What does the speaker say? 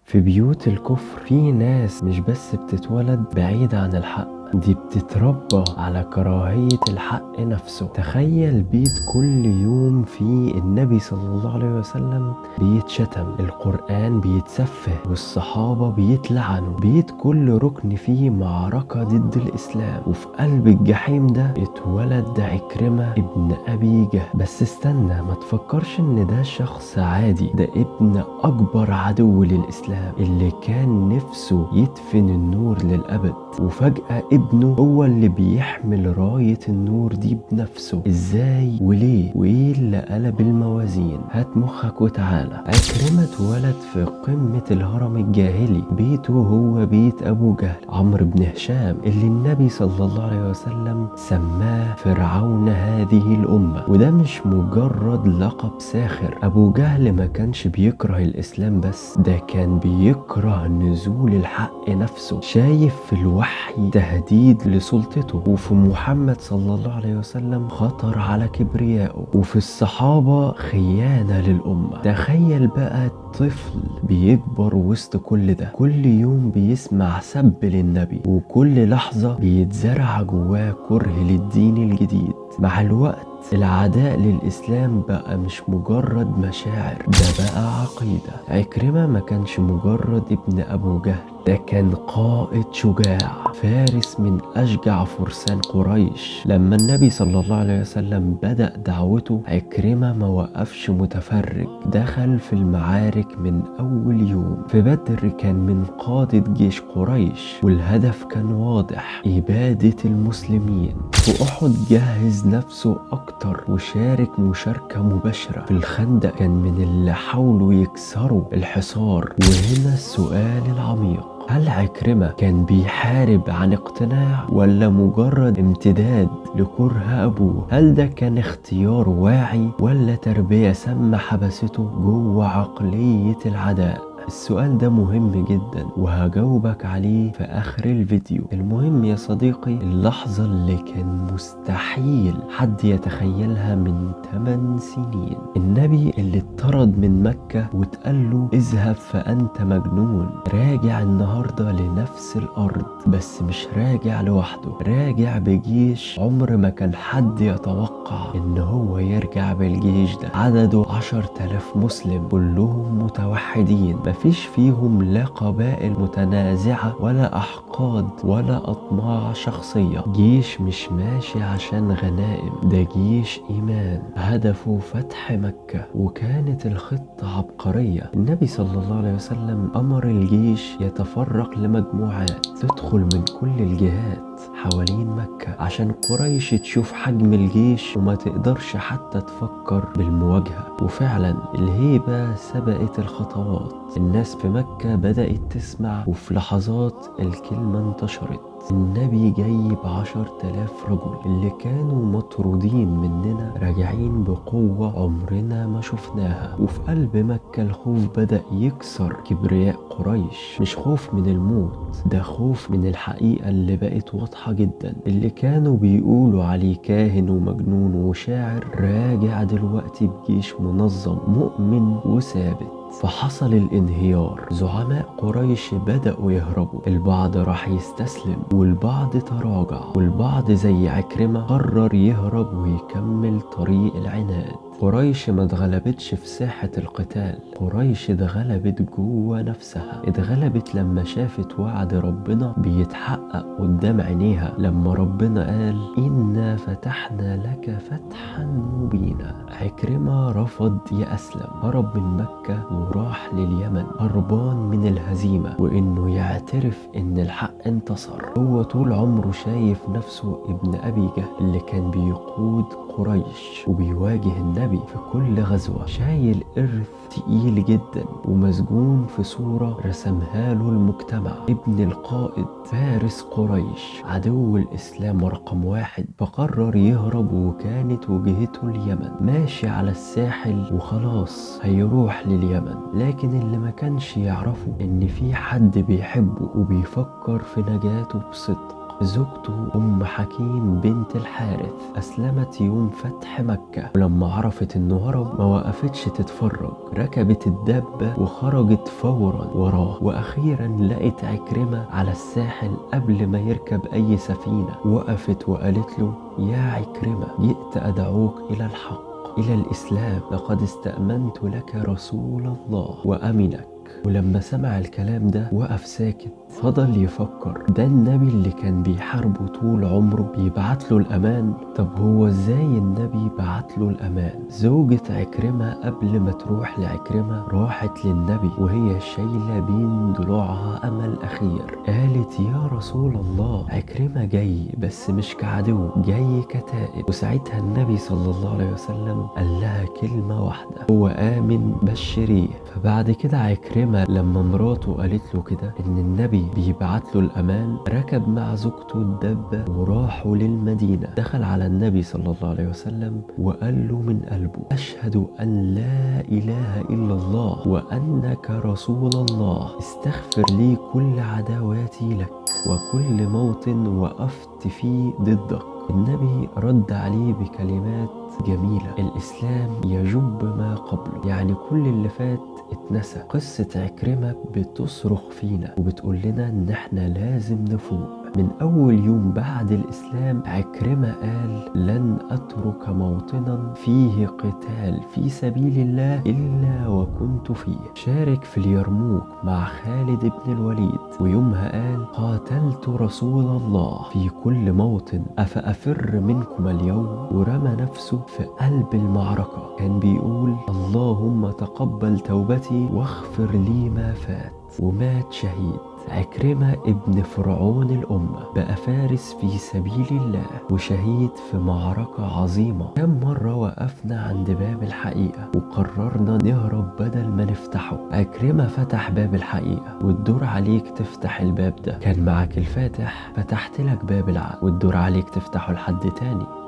في بيوت الكفر في ناس مش بس بتتولد بعيد عن الحق، دي بتتربى على كراهية الحق نفسه. تخيل بيت كل يوم فيه النبي صلى الله عليه وسلم بيتشتم، القرآن بيتسفه، والصحابة بيتلعنوا. بيت كل ركن فيه معركة ضد الإسلام، وفي قلب الجحيم ده اتولد عكرمة ابن أبي جهل. بس استنى، ما تفكرش ان ده شخص عادي، ده ابن أكبر عدو للإسلام اللي كان نفسه يدفن النور للأبد، وفجأة ابنه هو اللي بيحمل راية النور دي بنفسه. ازاي وليه وايه اللي قلب الموازين؟ هات مخك وتعالى. عكرمة اتولد في قمة الهرم الجاهلي، بيته هو بيت ابو جهل عمرو بن هشام اللي النبي صلى الله عليه وسلم سماه فرعون هذه الأمة. وده مش مجرد لقب ساخر، ابو جهل ما كانش بيكره الإسلام بس، ده كان بيكره نزول الحق نفسه، شايف في الوحي تهديد لسلطته، وفي محمد صلى الله عليه وسلم خطر على كبريائه، وفي الصحابة خيانة للأمة. تخيل بقى طفل بيكبر وسط كل ده، كل يوم بيسمع سب للنبي، وكل لحظة بيتزرع جواه كره للدين الجديد. مع الوقت العداء للإسلام بقى مش مجرد مشاعر، ده بقى عقيدة. عكرمة ما كانش مجرد ابن أبو جهل، ده كان قائد شجاع، فارس من أشجع فرسان قريش. لما النبي صلى الله عليه وسلم بدأ دعوته، عكرمة ما وقفش متفرج، دخل في المعارك من أول يوم. في بدر كان من قادة جيش قريش، والهدف كان واضح، إبادة المسلمين. في أحد جهز نفسه أكتر وشارك مشاركة مباشرة. في الخندق كان من اللي حاولوا يكسروا الحصار. وهنا السؤال العميق، هل عكرمة كان بيحارب عن اقتناع ولا مجرد امتداد لكره أبوه؟ هل ده كان اختيار واعي ولا تربية سامة حبسته جوه عقلية العداء؟ السؤال ده مهم جدا وهجاوبك عليه في آخر الفيديو. المهم يا صديقي، اللحظة اللي كان مستحيل حد يتخيلها من 8 سنين، النبي اللي اتطرد من مكة واتقال له اذهب فأنت مجنون، راجع النهاردة لنفس الأرض، بس مش راجع لوحده، راجع بجيش عمر ما كان حد يتوقع ان هو يرجع بالجيش ده. عدده 10,000 مسلم كلهم متوحدين، مفيش فيهم لا قبائل متنازعة ولا أحقاد ولا أطماع شخصية. جيش مش ماشي عشان غنائم، ده جيش إيمان، هدفه فتح مكة. وكانت الخطة عبقرية، النبي صلى الله عليه وسلم أمر الجيش يتفرق لمجموعات تدخل من كل الجهات حوالين مكة عشان قريش تشوف حجم الجيش وما تقدرش حتى تفكر بالمواجهة. وفعلا الهيبة سبقت الخطوات، الناس في مكة بدأت تسمع، وفي لحظات الكلمة انتشرت، النبي جاي ب10,000 رجل اللي كانوا مطرودين مننا راجعين بقوة عمرنا ما شفناها. وفي قلب مكة الخوف بدأ يكسر كبرياء قريش، مش خوف من الموت، ده خوف من الحقيقة اللي بقت واضحة جدا. اللي كانوا بيقولوا عليه كاهن ومجنون وشاعر راجع دلوقتي بجيش منظم مؤمن وثابت. فحصل الانهيار، زعماء قريش بدأوا يهربوا، البعض راح يستسلم والبعض تراجع، والبعض زي عكرمة قرر يهرب ويكمل طريق العناد. قريش ما اتغلبتش في ساحة القتال، قريش اتغلبت جوه نفسها، اتغلبت لما شافت وعد ربنا بيتحقق قدام عينيها، لما ربنا قال إنا فتحنا لك فتحا مبينا. عكرمة رفض يأسلم، هرب من مكة وراح لليمن هربان من الهزيمة وإنه يعترف إن الحق انتصر. هو طول عمره شايف نفسه ابن أبي جهل اللي كان بيقود قريش وبيواجه النبي في كل غزوة، شايل إرث تقيل جدا ومسجون في صورة رسمها له المجتمع، ابن القائد فارس قريش عدو الإسلام رقم 1. فقرر يهرب وكانت وجهته اليمن، ماشي على الساحل وخلاص هيروح لليمن. لكن اللي ما كانش يعرفه إن في حد بيحبه وبيفكر في نجاته بصدق. زوجته أم حكيم بنت الحارث أسلمت يوم فتح مكة، ولما عرفت إنه هرب ما وقفتش تتفرج، ركبت الدابة وخرجت فورا وراه. وأخيرا لقت عكرمة على الساحل قبل ما يركب أي سفينة. وقفت وقالت له: يا عكرمة، جئت أدعوك إلى الحق، إلى الإسلام، لقد استأمنت لك رسول الله وأمنك. ولما سمع الكلام ده وقف ساكت، فضل يفكر: ده النبي اللي كان بيحاربه طول عمره بيبعت له الأمان؟ طب هو ازاي النبي بعت له الأمان؟ زوجة عكرمة قبل ما تروح لعكرمة راحت للنبي وهي شايلة بين ضلوعها أمل أخير. قالت: يا رسول الله، عكرمة جاي بس مش كعدو، جاي كتائب. وساعتها النبي صلى الله عليه وسلم قال لها كلمة واحدة: هو آمن، بشريه. فبعد كده عكرمة لما مراته قالت له كده إن النبي بيبعت له الأمان، ركب مع زوجته الدابة وراحوا للمدينة. دخل على النبي صلى الله عليه وسلم وقال له من قلبه: أشهد أن لا إله إلا الله وأنك رسول الله، استغفر لي كل عداواتي لك وكل موطن وقفت فيه ضدك. النبي رد عليه بكلمات جميلة: الإسلام يجب ما قبله، يعني كل اللي فات اتنسى. قصة عكرمة بتصرخ فينا وبتقول لنا إن احنا لازم نفوق. من أول يوم بعد الإسلام عكرمة قال: لن أترك موطنا فيه قتال في سبيل الله إلا وكنت فيه. شارك في اليرموك مع خالد بن الوليد، ويومها قال: قاتلت رسول الله في كل موطن، أفأفر منكم اليوم؟ ورمى نفسه في قلب المعركة. كان بيقول: اللهم تقبل توبتي واغفر لي ما فات. ومات شهيد. عكرمة ابن فرعون الأمة بقى فارس في سبيل الله وشهيد في معركة عظيمة. كم مرة وقفنا عند باب الحقيقة وقررنا نهرب بدل ما نفتحه؟ عكرمة فتح باب الحقيقة، والدور عليك تفتح الباب ده. كان معاك الفاتح، فتحت لك باب العقل، والدور عليك تفتحه لحد تاني.